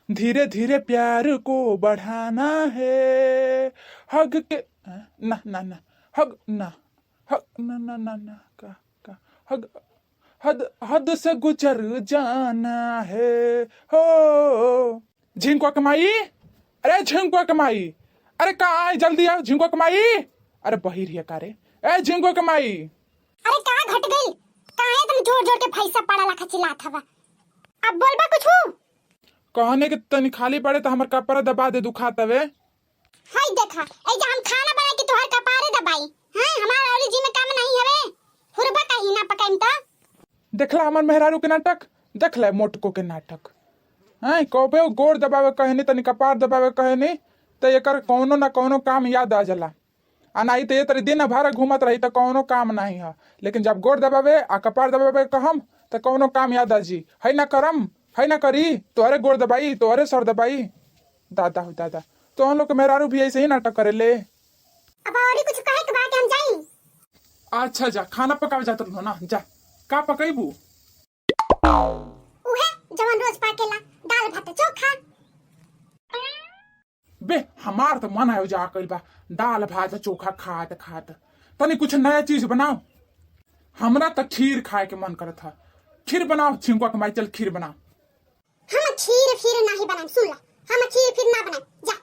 धीरे धीरे प्यार को बढ़ाना है, हग के ना ना ना, हग ना, हग ना ना ना ना, का का हग, हद हद से गुजर जाना है हो। झिंकुआ कमाई, अरे झिंकुआ कमाई, अरे का आए, जल्दी आओ झिंकुआ कमाई। अरे बहिर हिया का रे, ए झिंकुआ कमाई। अरे का घट गई? काहे तुम जोर जोर के फैसा पड़ा लखा चिल्लात हवा? अब बोलबा कुछ? कहने के तनी खाली पड़े तो हमर कपड़ा दबा दे, दुखात हवे। हाय देखा, ए जा हम खाना बना के तोहर कपारे दबाई। हां, हमार औरी जी में काम नहीं हवे, हुरबा कहीं ना पकाइम त। देखला हमर मेहरारू के नाटक, देख ले मोटको के नाटक। हैं कबे उ गोड़ दबावे कहनी, तनी कपार दबावे कहनी, त एकर कौनो ना कौनो काम याद आ जाला। आ नाही त ये तरी दिन भर घूमत रही त कौनो काम नहीं है, लेकिन जब गोड़ दबावे आ कपार दबावे कहम त कौनो काम याद आ जी। है ना करम, है ना करी, तोहरे गोड़ दबाई, तोहरे सर दबाई। दादा हो दादा, तो हम लोग के मेहरारू भी ऐसे ही नाटक करेले। अब औरी कुछ कहे के बा के हम जाई? अच्छा जा, खाना पकावे जात रहो ना, जा का पकैबू? उहे जवन रोज पाकेला, दाल भात चोखा। बे हमार तो मन है जा कइल बा दाल भात चोखा खात खात, तनी कुछ नया चीज बनाओ। हमरा तो खीर खाए के मन करत था, खीर बनाओ छिंकुआ के माई, चल खीर बनाओ। हम खीर फिर नहीं बनाम, सुन ला, हम खीर फिर ना बनाम, जा।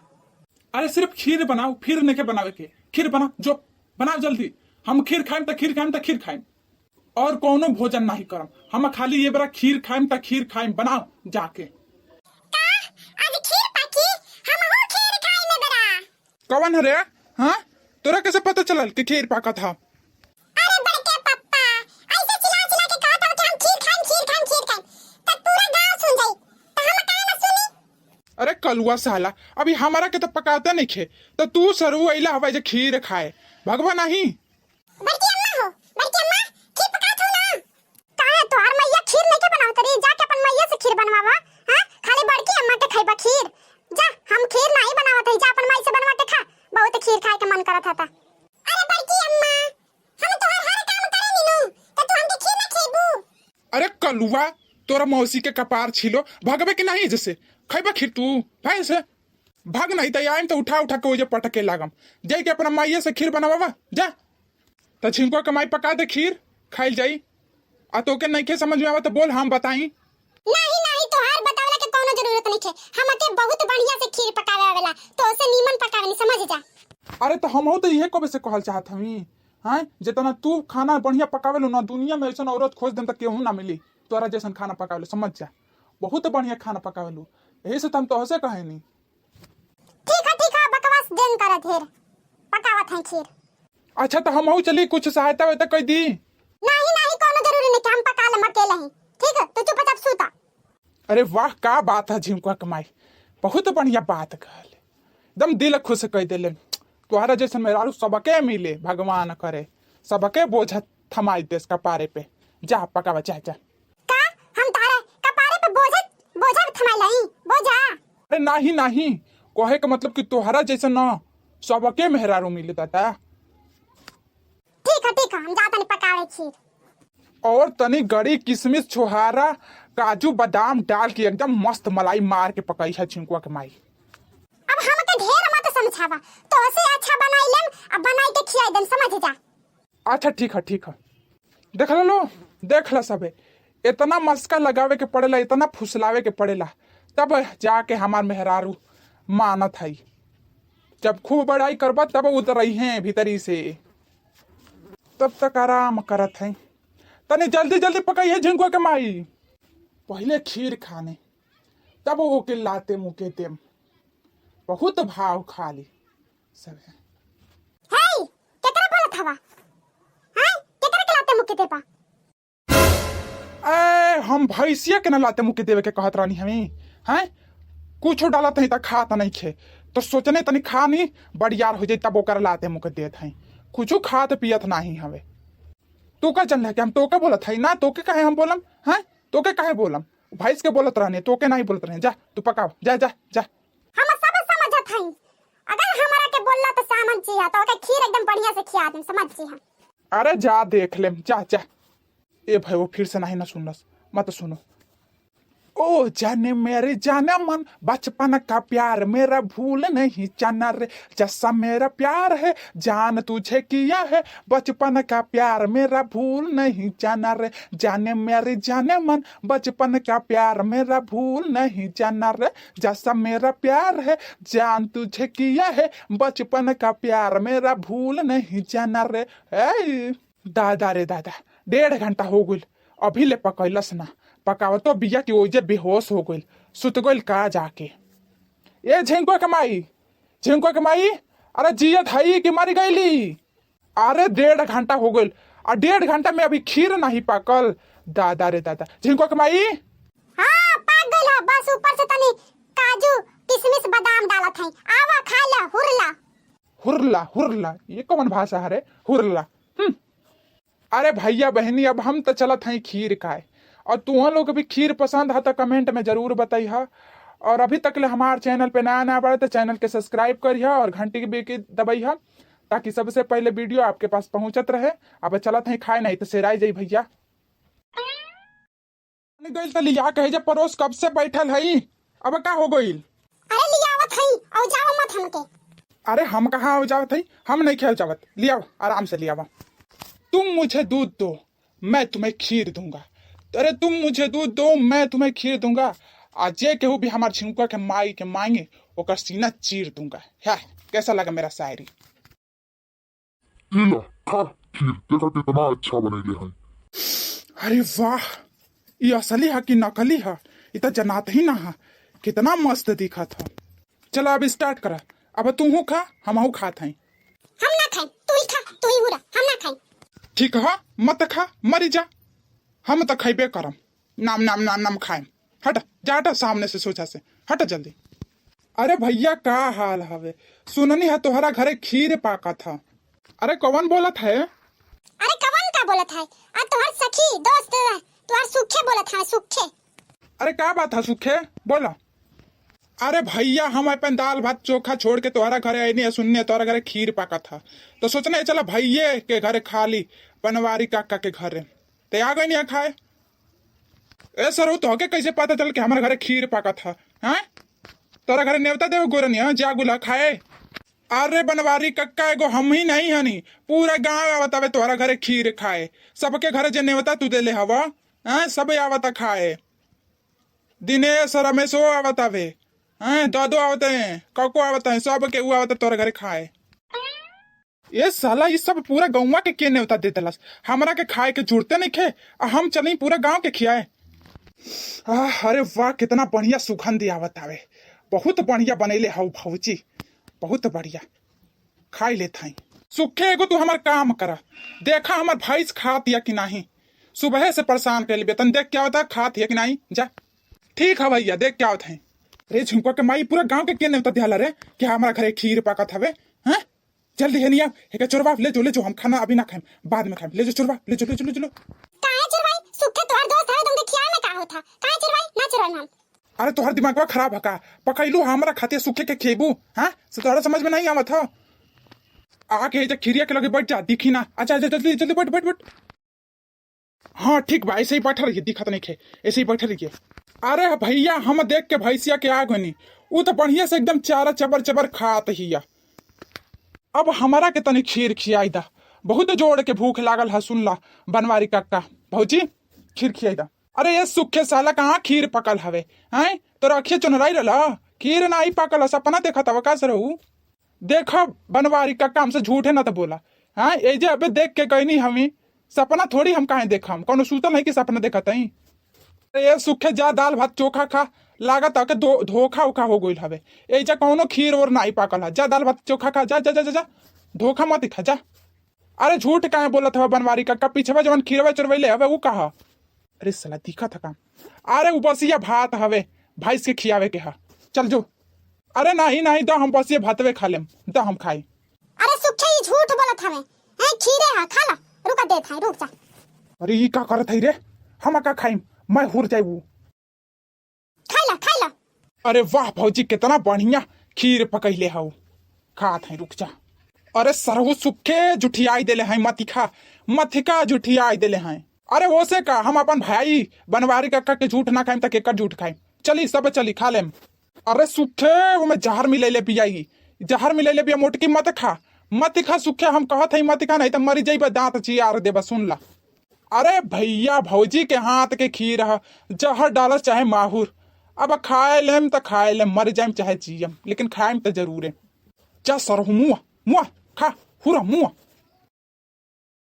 अरे सिर्फ खीर बनाओ, फिर नहीं के बनावे के, खीर बनाओ, जो बनाओ जल्दी। हम खीर खाएम त खीर खाएम त खीर खाएम, और कोनो भोजन नहीं करम हम, खाली ये बरा खीर खाएम त खीर खाएम, बनाओ जाके। का आज खीर पाकी? हम हो खीर खाई में बरा। कवन रे? हाँ तोरा कैसे पता चलल कि खीर पाका था? अरे बड़के पप्पा, ऐसे चिल्ला चिल्ला के कहत हो कि हम खीर खाएम खीर खाएम खीर खाएम, त पूरा गांव सुन जाई, त हम काहे ना सुनी? अरे कलुआ साला, अभी हमारा के तो पकाते नहीं खे, तो तू सरऊ अइला हवा जे खीर खाए, भगवा नहीं। बड़की अम्मा हो, बड़की अम्मा खीर पकात हो ना? काहे तोहार मैया खीर नहीं के बनावत रे? जाके अपन मैया से खीर बनवावा। हां, खाली बड़की अम्मा के खइबा खीर? जा, हम खीर नहीं बनावत हई, जा अपन माई से बनवा के खा, बहुत खीर खाए के मन करत हता। अरे बड़की अम्मा, हम तोहार हर काम करे नीनू, त तू हमके खीर ना खइबू? अरे कलुआ, तोरा मौसी के कपार छिलो, भगवे के नहीं जैसे खइबा खीर तू भाई से भाग नहीं त आइम तो उठा उठा के ओजे पटके लागम, जाई के अपना माइये से खीर बनावा जा। त छिंकुआ के माई पका दे खीर, खाइल जाई। आ तोके नहीं के समझ में आवा तो बोल, हम बताई। नहीं नहीं, तोहार बतावला के कोनो जरूरत नहीं है, हमके बहुत बढ़िया से खीर पकावे आवेला, तो उसे नीमन पकावे नहीं, समझ जा। अरे तो हम तो इहे कबे से कहल चाहत हमी, हैं जितना तू खाना बढ़िया पकावेलू ना, दुनिया में ऐसा औरत खोज देम त केहू ना मिली तोरा जैसन खाना पकावेलू, समझ जा। बहुत बढ़िया खाना पकावेलू, यही से तो हम तोहसे कहे नी। ठीक है ठीक है, बकवास देन कर ढेर पकावत हैं खीर। अच्छा तो हम चली, कुछ सहायता वायता कह दी? नहीं नहीं, कोनो जरूरी नहीं कि हम पका ले अकेले ही, ठीक है? तू चुपचाप सूता। अरे वाह का बात है झिमकुआ कमाई, बहुत बढ़िया बात कहले, एकदम दिल खुश कह देले। तोहरा जैसे मेहरारू सबके मिले, भगवान करे सबके बोझ थमाई देस कपारे पे। जा पकावा, जा जा। का हम तारे कपारे पे बोझ बोझा थमाई लई बोझा? अरे नाही नाही, कहे के मतलब कि तोहरा जैसे ना सबके मेहरारू मिले दादा। ठीक है ठीक है, हम जाता नहीं पकावे खीर। और तनी गड़ी किशमिश छुहारा काजू बादाम डाल के एकदम मस्त मलाई मार के पकाई है छिंकुआ के माई। अब हमके ढेर मत समझावा, तो उसे अच्छा बनाई लेम, अब बनाई के खियाई देम, समझ जा। अच्छा ठीक है ठीक है, देख लो देख लो सबे, इतना मस्का लगावे के पड़ेला, इतना फुसलावे के पड़ेला, तब जाके हमार मेहरारू मानत है। जब खूब बड़ाई करबा तब उतरई हैं भीतरी से, तब तक आराम करत है। तनी जल्दी जल्दी पकाई है झिंकुआ के माई, पहले खीर खाने तब वो के लाते मुके देम, बहुत भाव खाली सब है। हे केकरा बोलत हवा? हां, केकरा के लाते मुके देबा? ए हम भैंसिया के न लाते मुके देवे के कहत रानी हमी, हैं कुछो डालत नहीं त खात नहीं खे, तो सोचने तनी खानी बड़ियार हो जाई तब ओकर लाते मुके देत हई, कुछो खात पियत नहीं हवे। तू का चल कि हम तोके बोलत हई ना, तोके काहे हम बोलम? हैं तोके काहे बोलम? भैंस के बोलत रहने, तोके नहीं बोलत रहने। जा तू पकाव, जा जा जा। हम सब समझत हई, अगर हमरा के बोलला तो समझ जिहा, तो ओके खीर एकदम बढ़िया से खिया देम, समझ जिहा। अरे जा देख लेम, जा जा। ए भाई वो फिर से नहीं ना सुनलस, मत सुनो। ओ जाने मेरे जाने मन, बचपन का प्यार मेरा भूल नहीं जाना रे, जैसा मेरा प्यार है जान तुझे किया है, बचपन का प्यार मेरा भूल नहीं जाना रे, जाने मेरे जाने मन, बचपन का प्यार मेरा भूल नहीं जाना रे, जैसा मेरा प्यार है जान तुझे किया है, बचपन का प्यार मेरा भूल नहीं जाना रे। ए दादा रे दादा, 1.5 घंटा हो गइल, अभी ले पकैलस ना। पकावतो बिया कि ओजे बेहोश हो गइल, सुत गइल का जाके। ए झिंकुआ के माई, झिंकुआ के माई, अरे जियत हई कि मर गईली? अरे 1.5 घंटा हो गइल आ 1.5 घंटा में अभी खीर नहीं पाकल। दादा रे दादा, झिंकुआ के माई। हाँ, पाक गइल ह। बस ऊपर से तनी काजू, किशमिश, बादाम डालत हई। आवा, खा ला, हुरला। हुरला हुरला, ये कौन भाषा है रे हुरला? अरे भैया बहनी, अब हम तो चलत हई खीर खाए और तुह लोग भी खीर पसंद है तो कमेंट में जरूर बताइह। और अभी तक ले हमार चैनल पे नया नया पड़े तो चैनल के सब्सक्राइब करिह और घंटी के भी के दबइह ताकि सबसे पहले वीडियो आपके पास पहुंचत रहे। अब चलत हई खाए, नहीं तो सेराई जाई। भैया गइल त लिया कहे जब परोस कब से बैठल हई, अब का हो गइल? अरे लियावत हई, और जाओ मत हमके। अरे हम कहाँ हो जावत हई? हम नहीं खेल जावत। लियाओ, आराम से लियावा। तुम मुझे दूध दो, मैं तुम्हें खीर दूंगा। अरे तुम मुझे दूध दो, मैं तुम्हें खीर दूंगा। आ जे केहू भी हमार झिंकुआ के माई के मांगे, ओकर सीना चीर दूंगा। है, कैसा लगा मेरा शायरी? ई ला, खा खीर। देखा कितना अच्छा बनैले हैं। अरे वाह, ये असली है कि नकली है, ये तो जनात ही ना है। कितना मस्त दिखा था। चलो, अब स्टार्ट करा। अब तू खा, हम खात हैं। हम ना खाई, तू ही खा, तू ही हुरा, हम ना खाई। ठीक है, मत खा, मरी जा। हम तो खैबे करम। नाम नाम नाम नाम खाएम। हट जा, हट सामने से, सोचा से हट जल्दी। अरे भैया, का हाल हवे? सुननी है तोहरा घरे खीर पाका था। अरे कौन बोलत है? अरे कवन का बोलत है? आ तोहर सखी दोस्त तोहर सुखे बोलत है, सुखे। अरे का बात है सुखे, बोला। अरे भैया, हम अपन दाल भात चोखा छोड़ के तोहरा घरे आईनी है। सुनने तोहरा घरे खीर पाका था तो सोचने चला भैये के घरे खा ली, बनवारी काका के घरे ते आ गई नहीं खाए। ए सर, तो कैसे पता चल कि हमारे घरे खीर पाका था? हैं, तोरा घरे नेवता देव गोरनी हाँ जा गुला खाए। अरे बनवारी कक्का, एगो हम ही नहीं हनी, पूरा गांव आवत आवे तोहरा घरे खीर खाए। सबके घरे जे नेवता तू देले हवा, हैं, सब आवता खाए। दिनेश रमेशो आवत आवे, हैं, दादो आवत हैं, काको आवत हैं, सब के ऊ आवत तोरा घरे खाए। ये साला, ये सब पूरा गौवा के नेवता दे दलस। हमरा के खाए के जुड़ते नहीं खे आ हम चली पूरा गांव के खियाए। आह, अरे वाह, कितना बढ़िया सुगंध आवत आवे। बहुत बढ़िया बनैले हऊ भौजी, बहुत बढ़िया। खाई लेत हई। सुखे, एगो तू हमार काम करा। देखा हमार भैंस खात या कि नहीं। सुबह से परेशान कर लिए। तन देख क्या होता, खात है कि नहीं। जा। ठीक है भैया, देख क्या होता है। अरे झुमका के माई, पूरा गांव के नेवता दियाला रे कि हमारा घरे खीर पाकत हवे? हैं, जल्दी है निया हे चोरवा ले जो, ले जो। हम खाना अभी ना खाएम, बाद में खाएम। ले जो चोरवा, ले जो, ले जो, ले जो। काहे चिरवाई? सुखे तोहर दोस्त है, तुमके खियाए में का होता? काहे चिरवाई? ना चिरवाई हम। अरे तोहर दिमागवा खराब है का? पकैलू हमरा खातिर, सुखे के खेबू? हाँ, से तोहरा समझ में नहीं आवत हो। आके जे खीरिया के लगे बैठ जा, दिखी ना। अच्छा अच्छा, जल्दी जल्दी बैठ बैठ बैठ। हाँ, ठीक बा, ऐसे ही बैठल रहिए, दिखत नहीं खे, ऐसे ही बैठल रहिए। अरे भैया, हम देख के भैंसिया के आ गनी। ऊ तो बढ़िया से एकदम चारा चबर चबर खात हिया। अब हमारा के तनी खीर खियाई दा, बहुत जोड़ के भूख लागल है। सुन ला बनवारी काका, भौजी खीर खियाई दा। अरे ये सुखे साला, कहाँ खीर पकल हवे? हैं, तो रखिए चुनराई रला, खीर ना ही पकल है, सपना देखा था का रहू। देखो बनवारी काका, हमसे झूठ है ना तो बोला। हाँ, ये जे अबे देख के गई नहीं हमी, सपना थोड़ी हम काहे देखा? हम कोनो सूतल नहीं कि सपना देखत हई? अरे ये सुखे, जा दाल भात चोखा खा। लागत है कि धोखा उखा हो गइल हवे। एजा कौनो खीर और नाई पाकल है। जा, दाल भात चोखा खा, जा जा जा जा, जा। धोखा मत खा, जा। अरे झूठ काहे बोलत हवा बनवारी काका? पीछवा जवन खीरवा चोरवैले हवे, ऊ कहा? अरे साला, दिखा था काम। अरे उ बसिया भात हवे, भैंस के खियावे के हा। चल जो। अरे नहीं नहीं, दो, हम बसिया भातवे खा लेम, दो, हम खाई। अरे सुखे, ई झूठ बोलत हवे। हैं, खीरे हा, खा ला। रुका, देत है, रुक जा। अरे ई का करत हई रे? हम का खाइम? मैं हुर जाइबू। खा ला, खा ला। अरे वाह भौजी, कितना बढ़िया खीर पकैले हऊ। खात है, रुक जा। अरे सरहु सुखे जुठियाई देले हैं, मतिखा मथिका जुठियाई देले हैं। अरे वो से का हम अपन भाई बनवारी कक्का के झूठ ना खाइम त केकर झूठ खाइम। चली सब चली खा लेम। अरे सुखे वो में जहर मिलैले पियाई, जहर मिलैले पिया, मोटकी मत खा, मत खा सुखे, हम कहत हई मत खा, नहीं त मरी जाइबा, दांत चियार देबा, सुन ला। अरे भैया भौजी के हाथ के खीर ह, जहर डालस चाहे माहुर, अब खाए लेम त खाए लेम, मर जाइम चाहे जियम, लेकिन खाएम त जरूरे। जा सरहु मुआ मुआ खा हुरा मुआ।